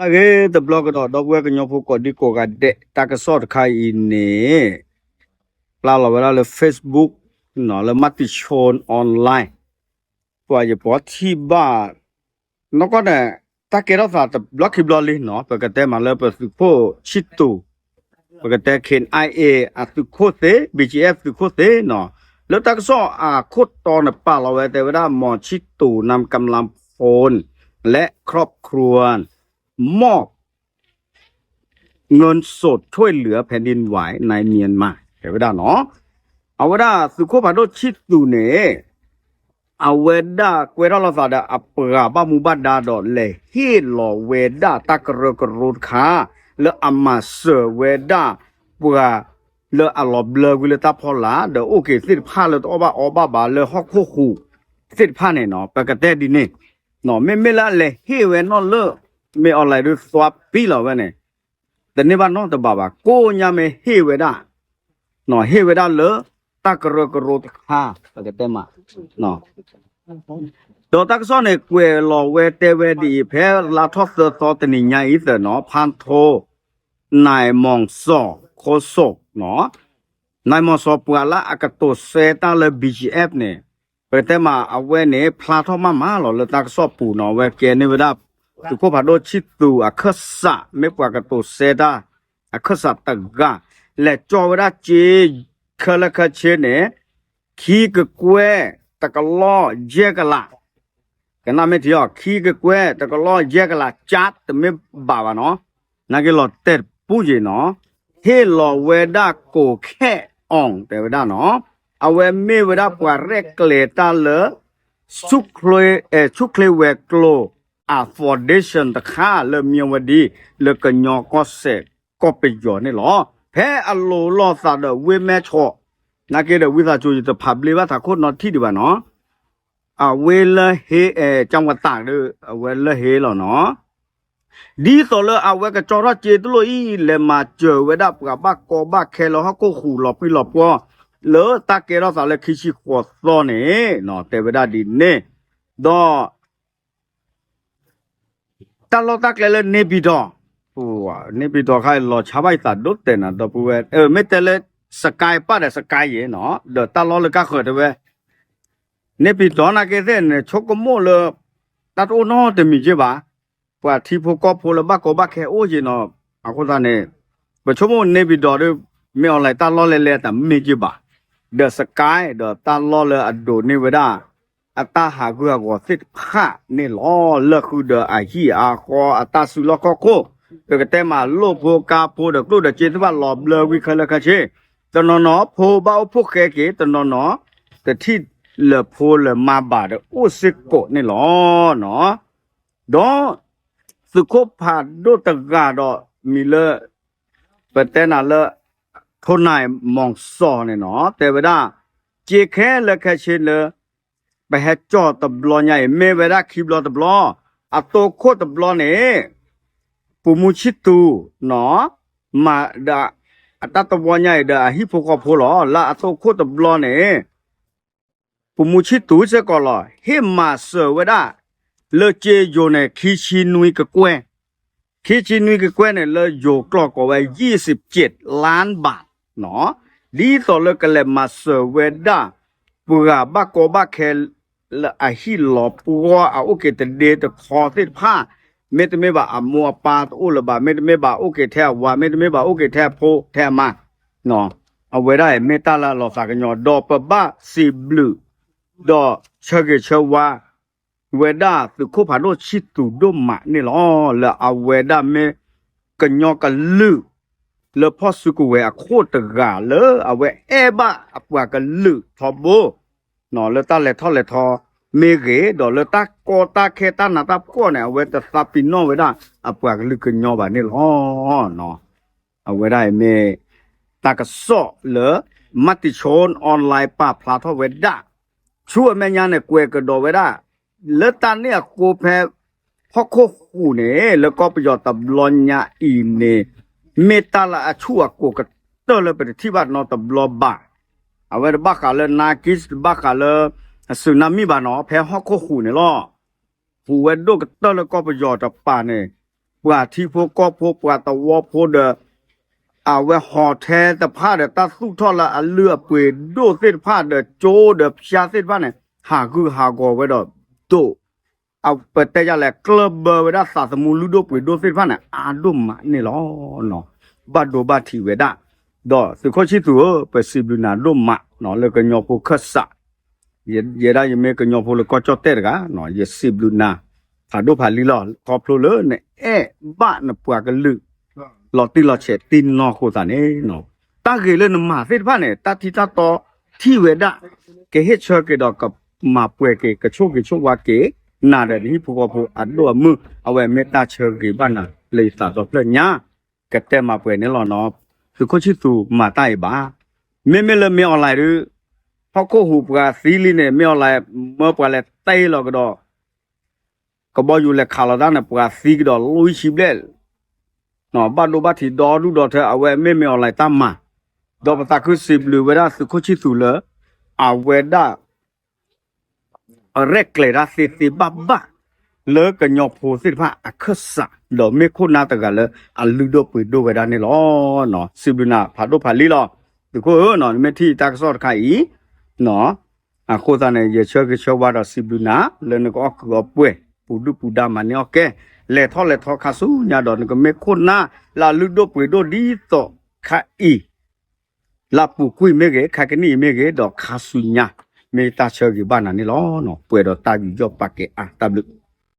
အဂ့ၤတဘျီကဒီး ဒီပုၢ်ဝဲၢ်ကညီဖိကိးဒံကိးဂၤဒဲး တၢ်ကစီၣ်တခါအံၤန့ၣ် ပျၢ်လီၤဝဲဒၣ်လၢ Facebook လၢ Matichon Online ပှၤယပှၤထံၣ်ဘၣ် နီၢ်ကီၢ်န့ၣ် တၢ်ကဲထီၣ်သးတဘျီခံဘျီလံနီၤ ပကတဲမးလၢပသုးခိၣ်ဆံၣ်သူး ပကတဲ KNIA အသုးခိၣ်သ့ BGF သုးခိၣ်သ့နီၤ လၢတၢ်ကစီၣ်အခိၣ်တီန့ၣ် ပာ်လီၤဝဲတဲဝဲဒၣ် หมอชิตตู่นำกำลังพลและครอบครัว มอบ เงินสดช่วยเหลือแผ่นดินไหวในเมียนมา တဲဝဲဒၣ်နီၤ အဝဲဒၣ်သုးခိၣ်ဖးဒိၣ်ဆံၣ်သူးန့ၣ် အဝဲဒၣ်ကွဲထီၣ်လိာ်သးဒီးအပှၤဘၣ်မူဘၣ်ဒါဒီး လဲၤဟ့ၣ်လီၤဝဲဒၣ်တၢ်ကရၢကရိတခါ လၢအမၤစၢၤဝဲဒၣ်ပှၤ လၢအလီၤဘျၢကွံာ်လၢတၢ်ဖီလာ် ဒီးအိၣ်က့ၤသ့ၣ်တဖၣ်လၢတအီၣ်ဘၣ်အီဘၣ်ဘၣ်လၢဟီၣ်ခိၣ်ဟူးသ့ၣ်တဖၣ်န့ၣ်နီၤ ပကတဲဒ်န့ၣ် မ့မ့ၢ်လၢအလဲၤဟ့ၣ်ဝဲနီၣ်လၢ မ့ၢ်အီၤလဲၤဒုးသွါပံလီၤဝဲန့ၣ် တန့ၢ်ဘၣ်နီတဘျီဘၣ် ကိးညါမ့ၢ်ဟ့ၣ်ဝဲဒၣ် ဟ့ၣ်ဝဲဒၣ်လၢ တၢ်ကရၢကရိတခါ ပကတဲမး ဒီးတၢ်ကစီၣ်န့ၣ် ကွဲးလီၤဝဲတဲဝဲဒ်အံၤ ဖဲလါထီၣ်သၢသီတနံၤညါအံၤသၢၣ်နီၤ ဖါထိ နၢၣ်မီၣ်စီၤ ခိစိး နၢၣ်မီၣ်စီၤပှၤလၢအကတိၤစဲတၢ်လၢ BGF န့ၣ် ပကတဲမးအဝဲန့ၣ် ဖျါထီၣ်မးမးလီၤလၢတၢ်ကစီၣ်ပူၤနီၤ အဝဲကဲန့ၢ်ဝဲဒၣ် သုးခိၣ်ဖးဒိၣ်ဆံၣ်သူးအခၢၣ်စး မ့ၢ်ပှၤကတိၤစဲတၢ် အခၢၣ်စးတဂၤ လဲၤကၠီဝဲဒၣ်စ့ ခဲလၢာ်ခဲဆ့န့ၣ် ခံကကွဲၢ် တကလီၢ် ယဲၢ်ကလး ကနၣ်မ့ၢ်ထံအီၤ ခံကကွဲၢ် တကလီၢ် ယဲၢ်ကလး ကၠး တမ့ၢ်ဘၣ်ဘၣ်နီၤ နာ်က့လီၤတဲာ်တပူၤက့ၤနီၤ ဟ့ၣ်လီၤဝဲဒၣ်ကိးခဲအီၤ တဲဝဲဒၣ်နီၤ အဝဲမ့ၢ်ဝဲဒၣ်ပှၤရဲၣ်ကျဲၤတၢ်လၢ ဆူၣ်ချ့ဝဲၤကျိၤ အ foundation တခါလၢမၠိဝဲဒံ လၢကညီကီၢ်စဲၣ်ကီၢ်ပယီၤန့ၣ်လီၤ. ဖဲအလိၤလိာ်သးဒီးဝ့ၢ်မဲၢ်ဆီး နာ်က့ဒီးဝံသးစူၤ ယတဖးဘျ့ဘၣ်ထးခိၣ်နီထံၣ်ဒံးဘၣ်နီၤ အဝ့ၢ်လၢဟ့ ကၠၣ်ဝတးဒီး အဝဲလၢဟ့လီၤနီၤ ဒ်သိးလၢအဝဲကကၠီထီၣ်စ့တလိၣ်အံၤ လဲၤမၤစၢၤဝဲဒၣ်ပှၤဘၣ်ကီဘၣ်ခဲလၢဟီၣ်ခိၣ်ဟူးလီၤပှံၤလီၤပှီၤ လၢတၢ်ကဲထီၣ်သးလၢခံဆံဃိးသီန့ၣ် တဲဝဲဒၣ်ဒ်န့ၣ် ဒီး တၢ်လီၢ်တၢ်ကျဲလၢန့ၣ်ပံၤတီၤ, န့ၣ်ပံၤတီၤခါအံၤလီၤဆီဘၣ်ယသးဒိၣ်တဲာ်နၤ ဒီပုၢ်ဝဲၢ်, မ့ၢ်တဲလၢ စကဲပၢ်ဒီးစကဲယဲၢ်နီၤ, ဒီးတၢ်လီၢ်လၢကါဃၢၤတဲဝဲ, န့ၣ်ပံၤတီၤနာ်က့သ့ၣ်န့ၣ် ဆိကမိၣ်လၢ တၢ်တအိၣ်နီတမံၤက့ဘၣ်, ပှၤထံဖိကီၢ်ဖိလၢဘၣ်ကီဘၣ်ခဲအိၣ်က့နီၤ, အဃိသတးန့ၣ် ပဆိကမိၣ်န့ၣ်ပံၤတီၤဒီး မ့ၢ်အီၤလဲၤတၢ်လီၢ်လဲၤလဲၤတမ့ၢ်က့ဘၣ်, ဒီးစကဲ ဒီးတၢ်လီၢ်လၢအဒိးန့ၢ်ဝဲဒၣ် အတၢ်ဟးဂူာ်ဟးဂီၤသ့ၣ်တဖၣ်န့ၣ်လီၤ. လၢဃုာ်ဒီးအဟံၣ်အဃီ အတၢ်စုလီၢ်ခီၣ်ခိၣ်, ပကတဲမး လိၣ်ဖိကါဖိဒီးကျိၣ်ဒီးစ့သ့ၣ်တဖၣ်လီၤဘျၢဝံခဲလၢာ်ခဲဆ့, တနီၤနီၤဖိဘၣ်အိၣ်ဖှိၣ်ဃဲက့ၤ, တနီၤနီၤ တထံၣ်လၢာ်ဖိလၢာ်မါဘၣ်ဒီးအိၣ်စ့ၢ်ကီးန့ၣ်လီၤ. ဒီး သုးခိၣ်ဖးဒိၣ်တဂၤဒီးမံၤလၢ ပတဲနၤလၢ ထိၣ်နၢ်မီၤစီၤန့ၣ်နီၤ တဲဝဲဒၣ် စ့ခဲလၢာ်ခဲဆ့လၢ ပဟဲကၠီၣ်တဘျီညါအံၤ မ့ၢ်ဝဲဒၣ်ခံဘျီတဘျီ, အတိၢ်ခိၣ်တဘျီန့ၣ် ပူၤမူဆံၣ်သူးနီၤ မၤဒီး အတၢ်တဝီညါအံၤဒီးအဟံၣ်ဖိဃီဖိလီၤ. လၢအတိၢ်ခိၣ်တဘျီန့ၣ် ပူၤမူဆံၣ်သူးစ့ၢ်ကီးလီၤ ဟ့ၣ်မၤစၢၤဝဲဒၣ် လၢစ့ယိၤန့ၣ် ခံဆံနွံကကွဲၢ်, ခံဆံနွံကကွဲၢ်န့ၣ် လၢယိၤကျိာ်ကိးဝဲ ယံၣ်စံးပျဲးလါဘး နီၤ, ဒ်သိးလၢကလဲၤမၤစၢၤဝဲဒၣ် ပှၤဘၣ်ကီဘၣ်ခဲ လၢအဟံၣ်လီၤပှီၢ်အအိၣ်က့ၤတဒ့တခီသ့ၣ်တဖၣ်, မ့တမ့ၢ်ဘၣ်အမိၢ်အပၢ်တအိၣ်လၢၤဘၣ်, မ့တမ့ၢ်ဘၣ်အိၣ်က့ၤထဲအဝၤ, မ့တမ့ၢ်ဘၣ်အိၣ်က့ၤထဲအဖိထဲအမါ, အဝဲဒၣ်အံၤမ့ၢ်တၢ်လၢအလီၤသးကညီၤ ဒီးပဘၣ်စံးဘျုး ဒီးဆၢဂ့ၤဆၢဝါ ဝဲဒၣ်သုးခိၣ်ဖးဒိၣ်ဆံၣ်သူးဒိၣ်မးန့ၣ်လီၤ. လၢအဝဲဒၣ်မ့ၢ်ကညီကလုာ် လၢဖီၣ်စုကဝဲၤအခိၣ်တဂၤလၢ အဝဲအဲၣ်ဘၣ်အပှၤကလုာ်ထီဘိ လၢတၢ်လဲၤထီၣ်လဲၤထီမ့ၢ်ဂ့ၤ, ဒီးလၢတၢ်ကီတၢ်ခဲတၢ်နးတၢ်ဖှီၣ်န့ၣ် အဝဲတသးပ့ၤနီၣ်ဝဲဒၣ်အပှၤကလုာ်ကညီဘၣ်န့ၣ်လီၤ. အဝဲဒၣ်အံၤမ့ၢ် တၢ်ကစီၣ်လၢ Matichon Online ပာ်ဖျါထီၣ်ဝဲဒၣ်, ဆူအမဲာ်ညါန့ၣ် ကွဲးကဒီးဝဲဒၣ် လၢတၢ်န့ၣ်အဃိဖဲ ဟီၣ်ခိၣ်ဟူးန့ၣ် လၢကီၢ်ပယီၤတဘျီညါအံၤန့ၣ် မ့ၢ်တၢ်လၢအဆူၣ်အကိၤကတၢၢ်လၢပတထံၣ်ဘၣ်နီတဘျီဘၣ်. အဝဲတဘၣ်ဃးလၢ နာကံ တဘၣ်ဃးလၢ အစူးနါမံၣ်ဘၣ်နီၤ, ဖဲဟီၣ်ခိၣ်ဟူးန့ၣ်လီၤ. ဟူးဝဲဒိၣ်ကတၢၢ်လၢကီၢ်ပယီၤတပၤန့ၣ် ပှၤထံဖိကီၢ်ဖိ ပှၤသဝီဖိဒီး အဝဲဟီၣ်ထဲတဖၣ်ဒီး တၢ်သူၣ်ထီၣ်လၢအလုၢ်အပှ့ၤဒိၣ်သ့ၣ်တဖၣ်ဒီး ကၠိဒီးဖၠါသ့ၣ်တဖၣ်န့ၣ် ဟးဂူာ်ဟးဂီၤဝဲဒီး ဒိၣ် ပတဲယလဲၣ် ကျၢၢ်ဘၢဝဲဒၣ်သးသမူလုၢ်ဒိၣ်ပှ့ၤဒိၣ်သ့ၣ်တဖၣ်န့ၣ် အါဒိၣ်မးန့ၣ်လီၤ. ဘၣ်ဒိဘၣ်ထံးဝဲဒၣ် ဒီးသုးခိၣ်ဆံၣ်သူးဧၢ, ပစံးဘျုးနၤဒိၣ်မးလၢကညီဖိခၢၣ်စး, ယဲဒၣ်ယမ့ၢ်ကညီဖိလၢကီၢ်ကၠီၣ်တဲၣ်တဂၤ, ယစံးဘျုးနၤ ဖးဒိၣ်ဖးလံလီၤ. ခီဖျိလၢနအဲၣ်ဘၣ်နပှၤကလုာ် လီၤတံၢ်လီၤဆဲးသ့ၣ်နီၣ်အဃိသတးန့ၣ်, တၢ်ဂ့ၤလၢနမၤသ့ၣ်တဖၣ်န့ၣ် တၢ်ထံတၢ်တီထံၣ်ဝဲဒၣ်, ကဟ့ၣ်ဆၢက့ၤဒီးကမၤပှဲၤက့ၤ ကဆိၣ်ဂ့ၤဆိၣ်ဝါက့ၤနၤဒီးနဟံၣ်ဖိဃီဖိအဒိၣ်အမုၢ်, အဝဲမ့ၢ်တၢ်ဆၢဂ့ၤဘၣ်နၤလၢယသးဒီဖျၢၣ်ညါ, ကတဲမၤပှဲၤန့ၣ်လီၤနီၤ. သုးခိၣ်ဆံၣ်သူးမၤတၢ်အံၤဘၣ်. မ့မ့ၢ်လၢမ့ၢ်အီၣ်လဲၣ်ဒုး ဟီၣ်ခိၣ်ဟူးပှၤသံလံန့ၣ် မ့ၢ်အီၣ်လဲၣ် မၢပှၤလဲၤတဲလီၤကဒီး ကဘီယူၤလဲၤခးလီၤတၢ်န့ၣ် ပှၤသံကဒီးလွံၢ်ဆံဘျဲၣ်, ဘၣ်ဒိဘၣ်ထံးဒီဒူၣ်ဒီထၢ အဝဲမ့ၢ်မ့ၢ်အီၣ်လဲၣ်တၢ်မၤ, ဒီးပသးခုစံးဘျုးဝဲဒၣ်သုးခိၣ်ဆံၣ်သူးလၢ အဝဲဒၣ် ရဲၣ်ကျဲၤတၢ်သ့သ့ဘၣ်ဘၣ် လၢကညီဖိသ့ၣ်တဖၣ်အခၢၣ်စး, ဒီးမ့ၢ်ခိၣ်နၢ်တဂၤလၢအလုၢ်ဒိၣ်ပှ့ၤဒိၣ်ဝဲဒၣ်န့ၣ်လီၤ. စံးဘျုးနၤဖးဒိၣ်ဖးလံလီၤ. သုးခိၣ်ဧၢနီၤ, နမ့ၢ်ထံၣ်တၢ်ကစီၣ်တခါအံၤ အဃိသတးန့ၣ် ယဆၢဂ့ၤဆၢဝါဒီးစံးဘျုးနၤ လၢနကအီၣ်ကုာ်အီပှဲၤ ပူၤဒုၣ်ပူၤဒါမၤန့ၢ်အီၣ်ကဲ, လဲၤထီၣ်လဲၤထီခါဆူညါဒီး နကမ့ၢ်ခိၣ်နၢ်လၢအလုၢ်ဒိၣ်ပှ့ၤဒိၣ်ဒ်သိးခါအံၤ လၢပူၤကွံာ်မ့ၢ်ဂ့ၤ, ခါကနံၣ်အံၤမ့ၢ်ဂ့ၤ, ဒီးခါဆူညါ မ့ၢ်တၢ်ဆၢဂ့ၤဘၣ်နၤန့ၣ်လီၤ. ပှဲၤဒီးတၢ်ယူးယီၣ်ပာ်ကဲအါ, တၢ်ဘျုး